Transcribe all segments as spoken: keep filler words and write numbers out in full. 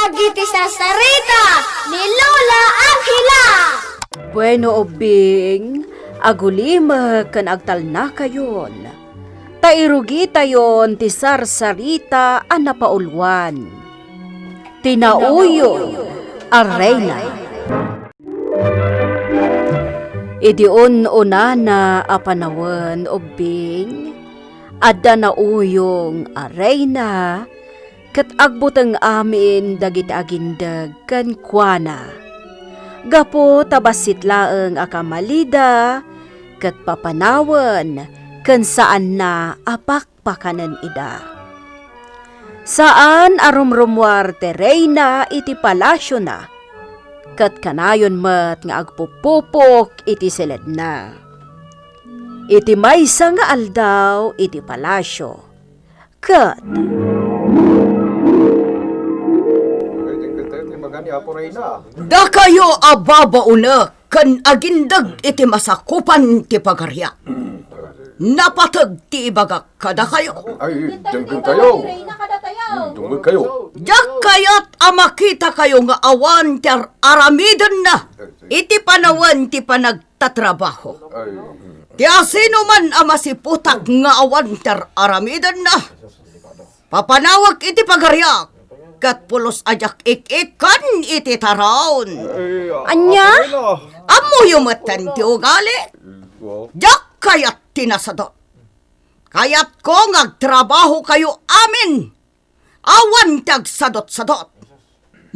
Dagiti sarsarita ni Lola Angela. Bueno, ubbing, agulimek ken agtalnakayon, ta irugitayon ti sarsarita a napauluan, ti nauyong a reyna. Iti un-unana a panawen, ubbing, adda nauyong a reyna, ket agbuteng amin dagiti agindeg kenkuana. Gapu ta bassit laeng a kamalida, ket papanawen ken saanna a pak- pakanen ida. Saan a rumrumuar ti reyna iti palasiona, ket kanayon met nga agpupupok iti siledna. Iti maysa nga aldaw iti palasio, ket Dakayo a babaonek ken agindeg iti masakupan ti pagariak. Napateg ti ibagak kadakayo. Ay, denggen kayo. Hmm, denggen kayo. Diak kayat a makita kayo nga awan ti ar-, aramidenna iti panawen ti panagtatrabaho. Ay. Ti asinoman a masiputak nga awan ti ar-, aramidenna, papanawek iti pagariak, ket pulos a diak ik-ikkan iti taraon. Ay, Ania? Amoyo metten ti ugali. Diak kayat ti nasadot. Kayatko nga agtrabaho kayo amin. Awan ti agsadot-sadot.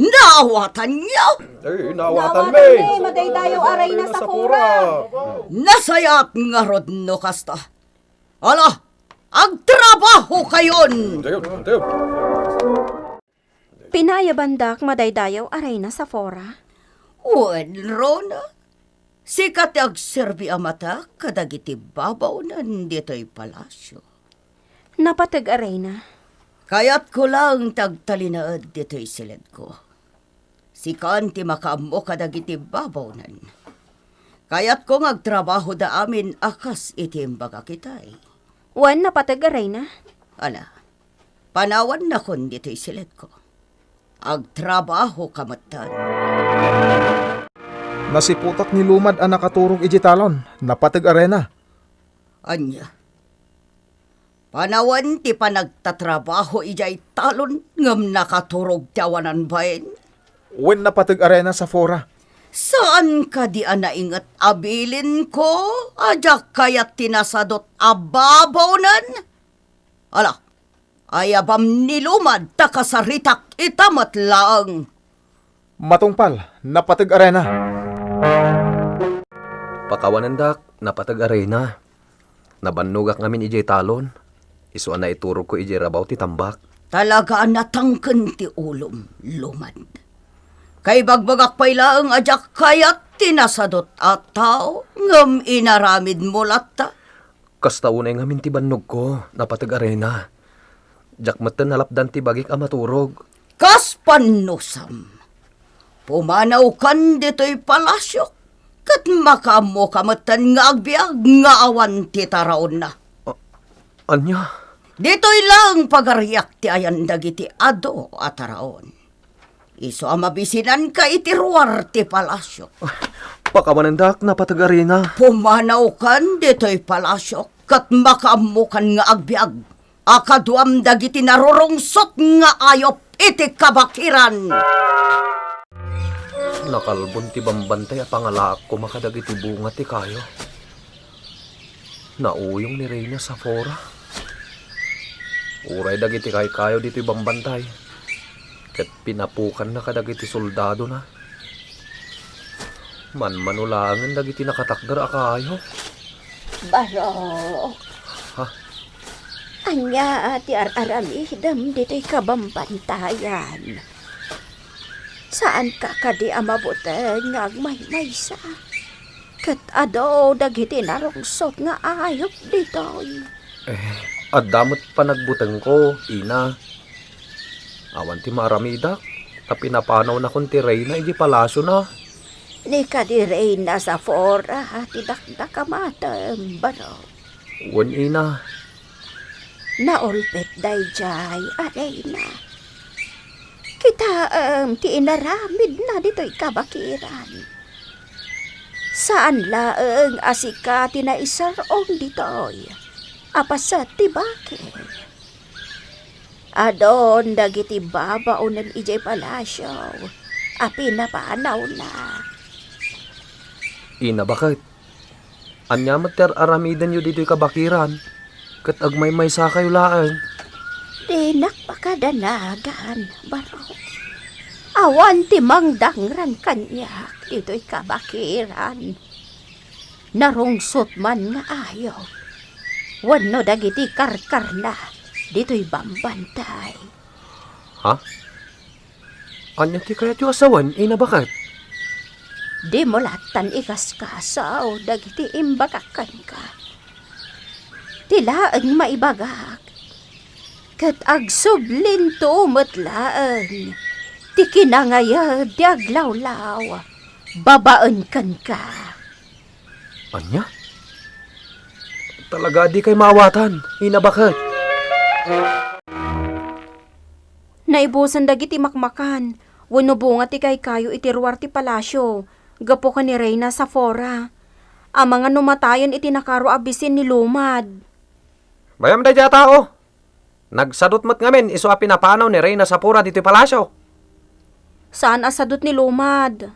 Naawatanyo? Ay, naawatan mi. Madaydayaw a reyna sa pura. Nasayaat ngarud no kasta. Ala, agtrabaho kayon! Dayon, dayon. Pinayabandak madaydayaw a reyna sa pura. Wen, Rona, sika ti agserbi a mata kadagiti babaonen ditoy palasio. Napateg a reyna. Kayatko laeng ti agtalinaed ditoy siledko. Sikan ti makaammo kadagiti babaonen. Kayatko nga agtrabahoda amin a kas iti imbagak itay. Wen, napateg a reyna. Ala, panawannakon ditoy siledko. Agtrabahoka metten. Nasiputak ni Lumad a nakaturog idiay talon, napateg a reyna. Ania? Panawen ti panagtatrabaho idiay talon ngem nakaturog ti awanan bain? Wen, napateg a reyna sa pura. Saan kadi a nainget a bilinko a diak kayat ti nasadot a babaonen? Ala, ayabam ni Lumad ta kasaritak ita met laeng. Matungpal, napateg a reyna. Pakawanendak, napateg a reyna. Nabannogak ngamin idiay talon. Isu a naiturogko idiay rabaw ti tambak. Talaga a natangken ti ulom, Lumad. Kaibagbagak pay laeng a diak kayat ti nasadot a tao, ngem inaramidmo latta. Kasta unay ngamin ti bannogko, napateg a reyna. Diak metten nalapdan ti bagik a maturog. Kas pannusam, pumanawkan ditoy palasiok, ket makaammoka metten nga agbiag nga awan ti taraonna. A-, ania? Ditoy laeng pagariak ti ayan dagiti adu a taraon. Isu a mabisinanka iti ruar ti palasio. Pakawanendak, napateg a reyna. Pumanawkan ditoy palasio, ket makaammokan nga agbiag a kaduam dagiti narurungsot nga ayup iti kabakiran. Nakalbon ti bambantay a pangalaak koma kadagiti bunga ti kayo. Nauyong ni Reyna Safora. Uray dagiti kaykayo ditoy bambantay, ket pinapukanna kadagiti soldadona. Manmano laengen dagiti nakatakder a kayo. Barok. Ha? Ania ti ar-aramidem ditoy kabambantayan? Saanka kadi a mabuteng nga agmaymaysa? Ket adu dagiti narungsot nga ayup ditoy. Eh, adda met panagbutengko, ina. Awan ti maaramidak, ta pinapanawnakon ti reyna iti palasiona. Ni kadi Reyna Safora ti dakdakamatem, barok. Wen, ina. Naulpet daydiay a reyna. Kitaem ti inaramidna ditoy kabakiran. Saan laeng a sika ti naisar-ong ditoy a paset ti bakil. Adun dagiti babaonen idiay palasio a pinapanawna. Ina, baket? Ania met ti ar-aramidenyo ditoy kabakiran, ket agmaymaysakayo laeng? Dinak makadanagan, Barok. Awan ti mangdangran kaniak ditoy kabakiran. Narungsot man nga ayup wenno dagiti karkarna ditoy bambantay. Ha? Ania ti kayatyo a sawen, Ina, baket? Dimo lattan ikaskasaw dagiti imbagak kenka. Ti laeng maibagak, ket agsublinto met laeng ti kinangayed ti aglawlaw babaen kenka. Ania? Talaga a dikay maawatan, Ina, baket? Naibusen dagiti makmakan wenno bunga ti kaykayo iti ruar ti palasio gapu ken ni Reina Safora. Amangan no matayen iti nakaro a bisin ni Lumad. Bayam daydiay a tao. Nagsadut met ngamin isu a pinapanaw ni Reina Safora ditoy palasio. Saan a sadut ni Lumad.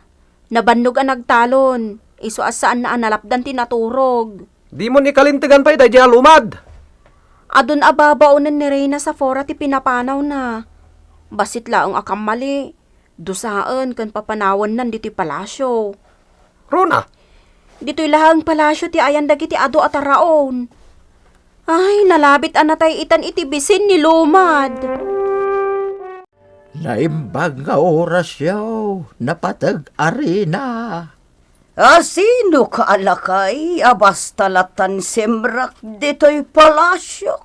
Nabannog a nagtalon, isu a saanna a nalapdan ti naturog. Dimon ikalintegan pay daydiay a Lumad. Adun a babaonen ni Reina Safora ti pinapanawna. Bassit laeng a kammali, dusaen ken papanawannan ditoy palasio. Runa. Ditoy laeng palasio ti ayan dagiti adu a taraon. Ay, nalabit a natay-itan iti bisin ni Lumad. Naimbag nga orasyo, napateg a Reina. A sino ka a lakay a basta lattan simrek ditoy palasio?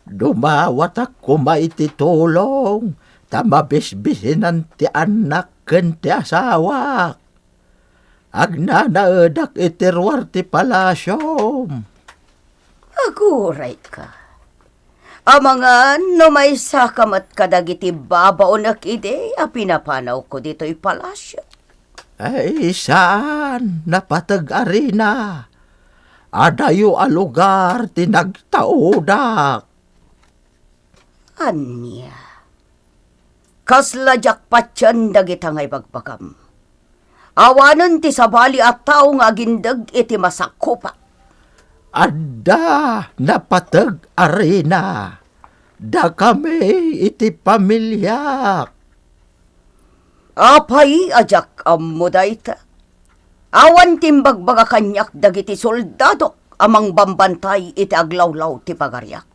Dumawatak koma iti tulong ta mabisbisinan ti annak ken ti asawak. Agnanaedak iti ruar ti palasiom. Agurayka. Amangan no maysaka met kadagiti babaonek idi a pinapanawko ditoy palasio. Ay, saan, napateg a Reina. Adayo a lugar ti nagtaodak. Ania? Kasla diak patien dagita nga ibagbagam. Awanen ti sabali a tao nga agindeg iti masakupak. Adda, napateg a Reina. Dakami iti pamiliak. Apay a diak ammo dayta? Awan ti imbagbaga kaniak dagiti soldadok a mangbambantay iti aglawlaw ti pagariak.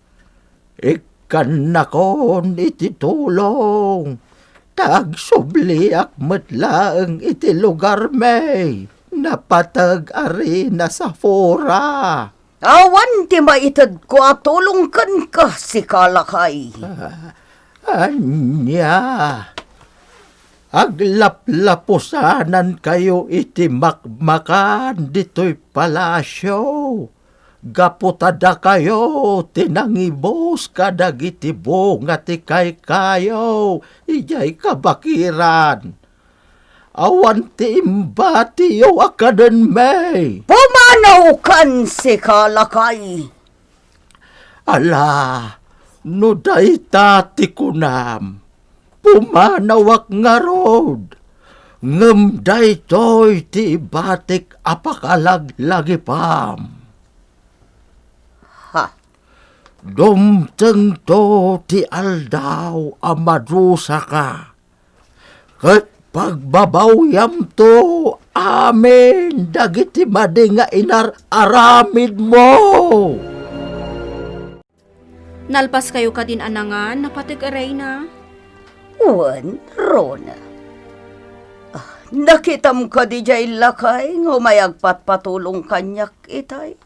Ikkannakon iti tulong, ta agsubliak met laeng iti lugarmi, napateg a Reina Safora. Awan ti maitedko a tulong kenka, sika lakay. Ah, ania? Aglaplapusanankayo iti makmakan ditoy palasio, gapu ta dakayo ti nangibus kadagiti bunga ti kaykayo idiay kabakiran. Awan ti imbatiyo a kadenmi. Pumanawkan, sika lakay. Ala, no dayta ti kunam, pumanawak ngarud, ngem daytoy ti ibatik a pakalaglagipam. Ha? Dumtengto ti aldaw a madusaka, ket pagbabawyamto amin dagiti madi nga inar-aramidmo. Nalpaskayo kadin a nangan, napateg a Reina? Wen, Rona. Ah, nakitam kadi diay lakay nga umay agpatpatulong kaniak itay?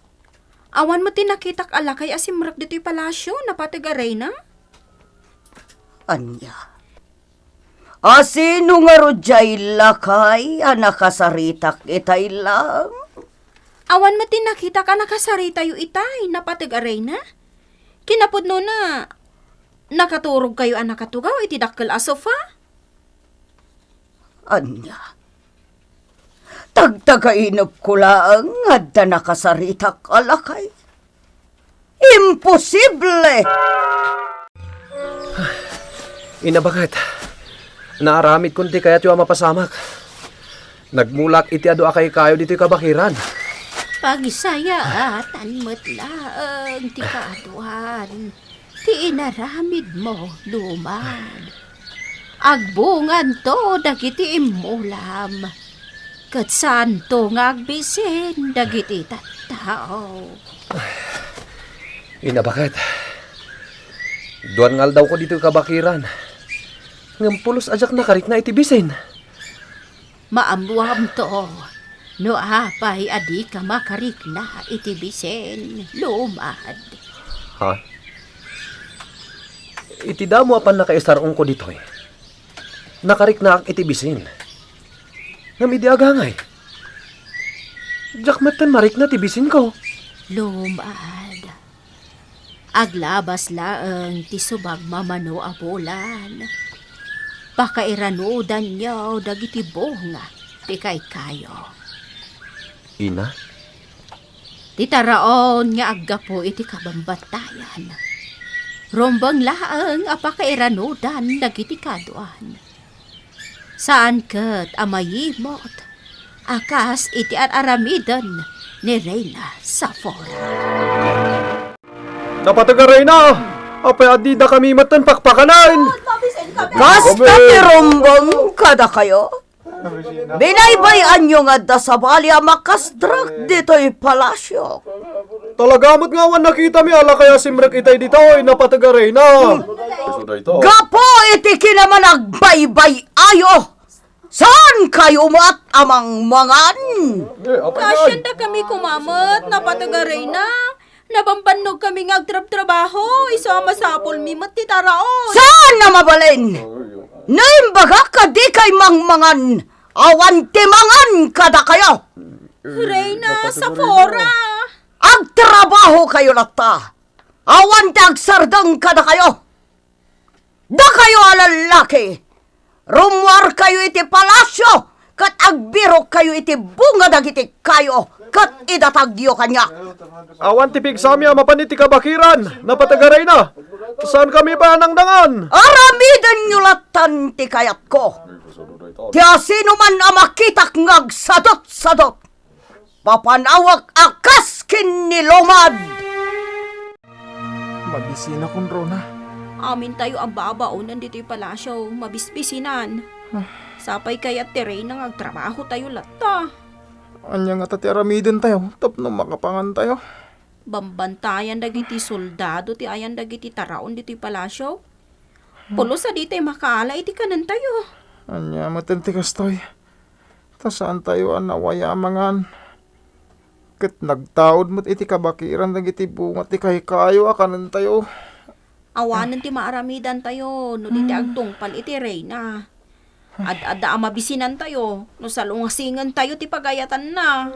Awan met ti nakitak a lakay a simrek ditoy palasio, napateg a Reina? Ania? A sino ngarud diay lakay a nakasaritak itay lang? Awan met ti nakitak a nakasaritayo itay, napateg a Reina. Kinapudnona, nakaturogkayo a nakatugaw iti dakkel a sofa. Ania? Tagtagainepko laeng nga adda nakasaritak a lakay? Imposible! Ina, baket, naaramidkon ti kayatyo a mapasamak. Nagmulak iti adu a kaykayo ditoy kabakiran. Pagsayaatan met laeng ti kaaduan ti inaramidmo, lumad. Agbunganto dagiti immulam, ket saanto nga agbisin dagiti tattao. Ina, baket, duan nga aldawko ditoy kabakiran, ngem pulos a diak nakarikna iti bisin. Maammuamto no apay a dika makarikna iti bisin, lumad. Ha? Iti damo a pannakaisar-ongko ditoy, nakariknaak iti bisin. Ngem idi agangay, diak metten marikna ti bisinko. Lumad. Aglabas laeng ti subagmamano a bulan, pakairanudanyo dagiti bunga ti kaykayo. Ina? Ti taraon nga aggapu iti kabambantayan, rumbeng laeng a pakairanudan dagiti kaaduan. Saan ket a mayimot a kas iti ar-aramiden ni Reyna Safora. Napateg a Reyna! Apay a didakami metten pakpakanen? Kasta ti rumbeng kadakayo? Binaybay-anyo nga adda sabali a makastrak ditoy palasyo. Talaga met nga awan nakitami a lakay a simrek itay ditoy, napateg a Reyna. Gapu iti kinamanagbaybay-ayo, saankayo met a mangmangan. Kasiandakami koma met, napateg a Reyna. Nabambannogkami nga agtrabtrabaho, isu a masapulmi met ti taraon. Saan a mabalin? No imbagak a dikay mangmangan, awan ti mangan kadakayo. Reyna Safora! Agtrabahokayo latta. Awan ti agsardeng kadakayo. Dakayo a lallaki, rummuarkayo iti palasyo ket agbirokkayo iti bunga dagiti kayo ket idatagyo kaniak. Awan ti pigsami a mapan iti kabakiran, napateg a Reyna. Saankami pay a nangdangan. Aramidenyo lattan ti kayatko. Ti asinoman a makitak nga agsadutsadut, papanawek a kas ken ni Lumad. Mabisinakon, Rona. Amintayo a babaonen ditoy palasyo, mabisbisinan. Ah. Sapay kayat ti Reyna nga agtrabahotayo latta. Ania ngata ti aramidentayo tapno makapangantayo? Bambantayan dagiti soldado ti ayan dagiti taraon ditoy palasyo. Pulos a ditay makaala iti kanentayo. Ania metten ti kastoy? Ta saantayo a nawaya a mangan. Ket nagtaud met iti kabakiran dagiti bunga ti kaykayo a kanentayo. Awanen ti maaramidantayo no di ti agtungpal iti Reyna. Ad-adda a mabisinantayo no salungasingentayo ti pagayatanna.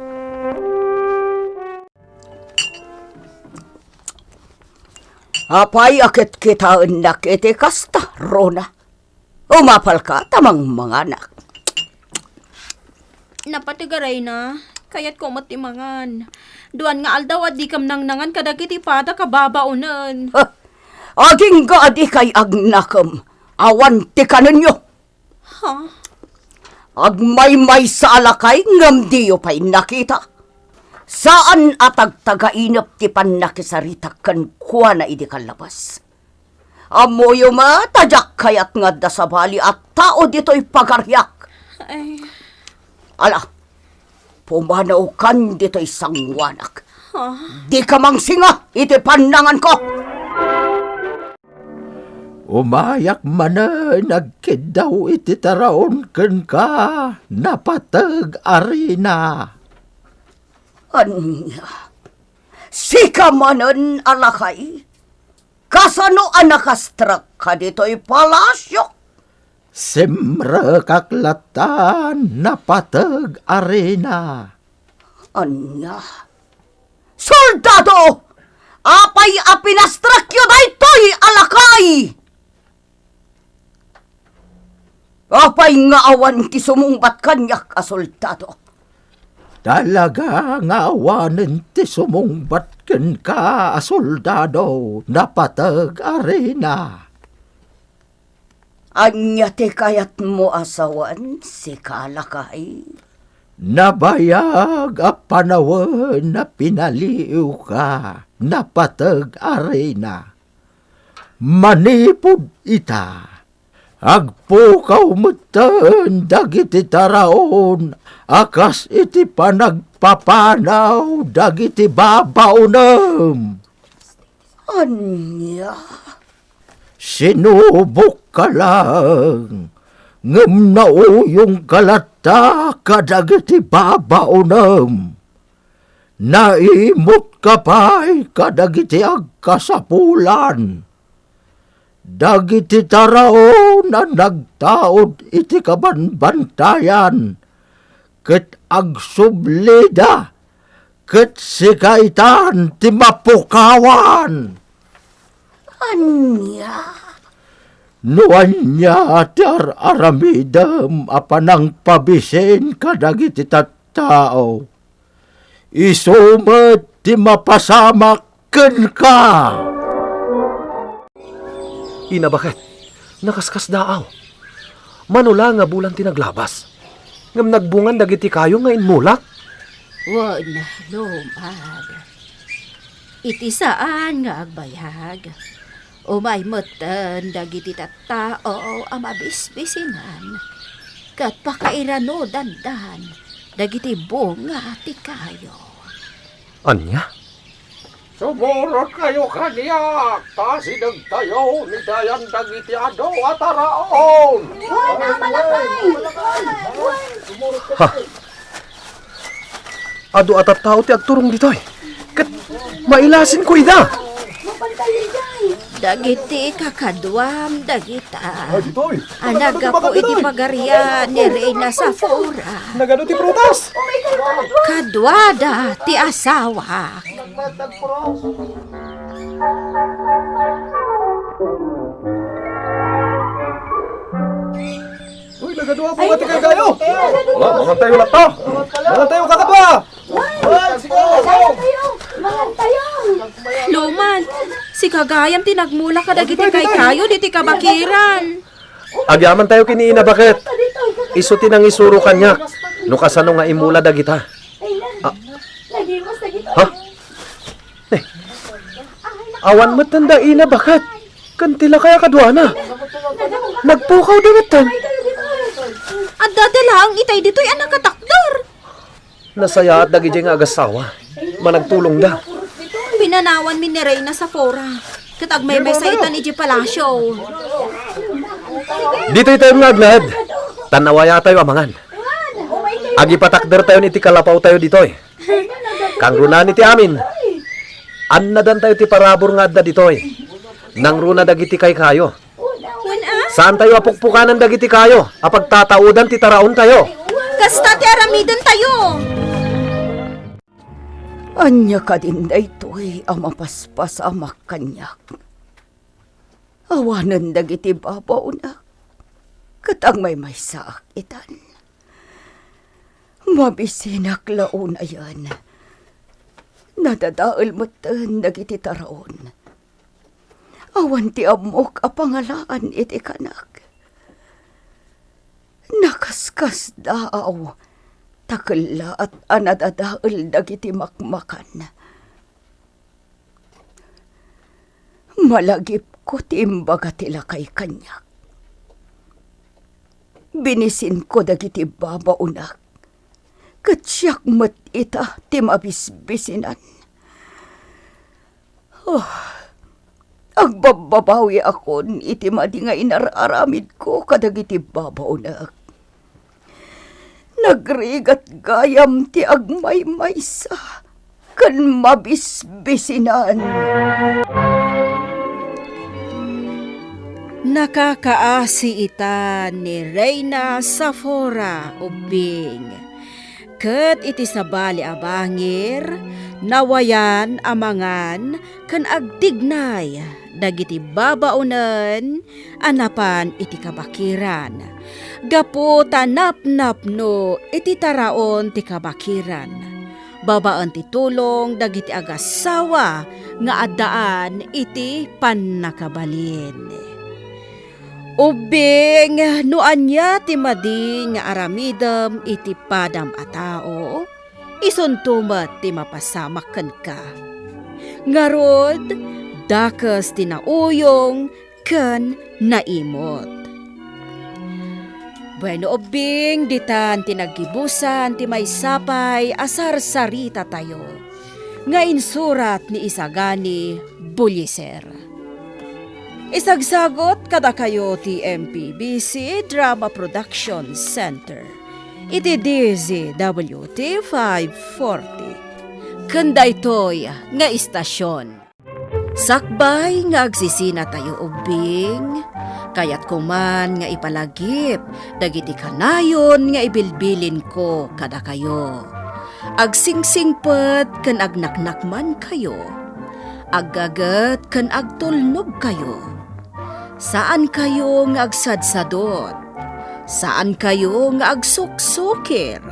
Apay a kitkitaennak iti kasta, Rona? Umapalka ta mangmanganak. Napateg a Reyna, kayatko met ti mangan. Duan nga aldaw a dikam nangnangan kadagiti padak a babaonen. Ha? Agingga a dikay agnakem, awan ti kanenyo. Ha? Agmaymaysa a lakay ngem diyo pay nakita. Saan a tagtagainep ti pannakisaritak kenkuana idi kallabas. Ammoyo met a diak kayat nga adda sabali a tao ditoy pagariak. Ay. Ala, pumanawkan ditoy sanguanak. Ha? Dika mangsinga iti pannanganko. Umayak manen agkiddaw iti taraon kenka, napateg a Reyna. Ania? Sika manen a lakay? Kasano a nakastrakka ditoy palasyo? Simrekak latta, napateg a Reyna. Ania? Soldado! Apay a pinastrakyo daytoy a lakay? Apay nga awan ti sumungbat kaniak a soldado? Talaga nga awanen ti sumungbat kenka a soldado, napateg a reyna. Ania ti kayatmo a sawen, sika lakay? Nabayag a panawen a pinaliiwka, napateg a reyna. Manipud ita, agpukaw metten dagiti taraon a kas iti panagpapanaw dagiti babaonem. Ania? Sinubokka laeng, ngem nauyongka latta kadagiti babaonem. Naimotka pay kadagiti agkasapulan. Dagiti taraon a nagtaud iti kabanbantayan ket agsublida, ket sika itan ti mapukawan. Ania? No ania ti ar-aramidem a panangpabisin kadagiti tattao, isu met ti mapasamak kenka. Ina, baket, nakaskasdaaw. Mano la nga bulan ti naglabas, ngem nagbungan dagiti kayo nga inmulak? Wen, lumad. Iti saan nga agbayag, umay metten dagiti tattao a mabisbisinan, ket pakairanudandan dagiti bunga ti kayo. Ania? Sumurotkayo kaniak, ta asidegtayo ni dayan dagiti adu a taraon. Wen, Ama Lakay! Wen! Ha? Adu a tattao ti agturong ditoy, ket mailasinko ida. Dagiti kakaduam dagita a naggapu iti pagarian ni Reyna Safora. Nagadu ti prutas? Kaduada ti asawa. Uy, nagadu a bunga ti kaykayo. Wala, mangan tayo latta. Mangan tayo, kakadua. Lumad, sika gayam ti nagmula kadagiti kaykayo ditoy kabakiran. Agyaman tayo ken ni Ina Baket. Isu ti nangisuro kaniak no kasano nga imula dagita. Ah. Ha? Eh, awan metten da Ina Baket ken ti lakay a kaduana. Nagpukawda metten. Adda ti laeng itay ditoy a nakatakder. Nasayaat dagidiay nga agassawa. Managtulongda. Pinanawanmi ni Reyna Safora, ket agmaymaysa itan idiay palasio. Ditoy tayo nga agnaed, tan awayatayo a mangan. Agipatakdertayon iti kalapawtayo ditoy. Kangrunaen iti amin, annadantayo ti parabur nga adda ditoy. Nangruna dagiti kaykayo. Wen a? Saantayo a pukpukanan dagiti kayo a pagtataudan ti taraontayo. Kasta ti aramidentayo. Ania kadin daytoy a mapaspasamak kaniak? Awanen dagiti babaonak, ket agmaymaysaak itan. Mabisinak la unayen. Nadadael metten dagiti taraon. Awan ti ammok a pangalaan iti kanak. Nakaskasdaaw, ta kellaat a nadadael dagiti makmakan. Malagipko ti imbaga ti lakay kaniak. Binisinko dagiti babaonak, ket siak met ita ti mabisbisinan. Oh, agbabbabawiakon iti madi nga inar-aramidko kadagiti babaonak. Nagrigat gayam ti agmaymaysa ken mabisbisinan. Nakakaasi ita ni Reyna Safora ubbing, ket iti sabali a bangir, Nawayan a mangan ken agtignay dagiti babaonen a napan iti kabakiran, gapu ta napnapno iti taraon ti kabakiran, babaen ti tulong dagiti agassawa nga addaan iti pannakabalin. Ubbing, no ania ti madi nga aramidem iti padam a tao, isunto met ti mapasamak kenka. Ngarud, dakes ti nauyong ken naimot. Bueno, ubbing, ditan ti naggibusan ti maysa pay a sarsaritatayo nga insurat ni Isagani Buliser. Isagsagot kadakayo ti M P B C Drama Production Center iti D Z W T five forty. Ken daytoy nga istasyon. Sakbay nga agsisinatayo ubbing, kayatko man nga ipalagip dagiti kanayon nga ibilbilinko kadakayo. Agsingsingpet ken agnaknakmankayo. Aggaget ken agtulnogkayo. Saankayo nga agsadsadot. Saankayo nga agsuksukir.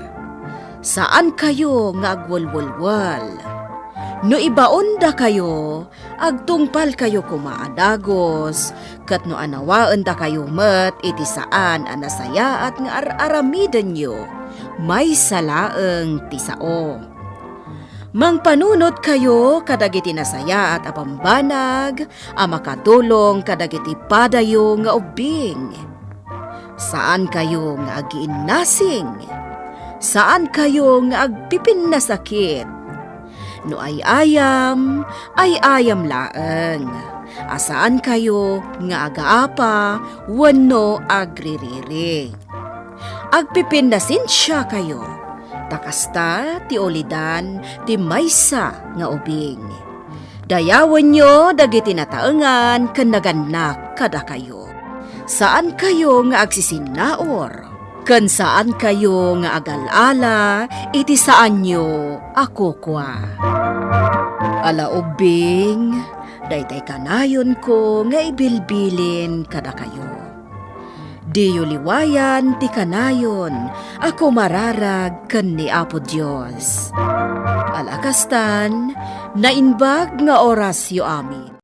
Saankayo nga agwelwelwel. No ibaondakayo, agtungpalkayo koma a dagus, ket no anawaendakayo met iti saan a nasayaat nga ar-aramidenyo, maysa laeng ti sao. Mangpanunotkayo kadagiti nasayaat a bambanag a makadulong kadagiti padayo nga ubbing. Saankayo nga agiinnasing. Saankayo nga agpipinnasakit. No ay-ayam, ay-ayam laeng. A saankayo nga agaapa wenno agririri. Agpipinnasensiakayo, ta kasta ti ulidan ti maysa nga ubing. Dayawenyo dagiti nataengan ken nagannak kadakayo. Saankayo nga agsisinnaur, ken saankayo nga agal-ala iti saanyo a kukua. Ala ubbing, daytay kanayonko nga ibilbilin kadakayo. Diyo liwayan ti kanayon a kumararag ken ni Apo Dios. Ala kastan, naimbag nga orasyo amin.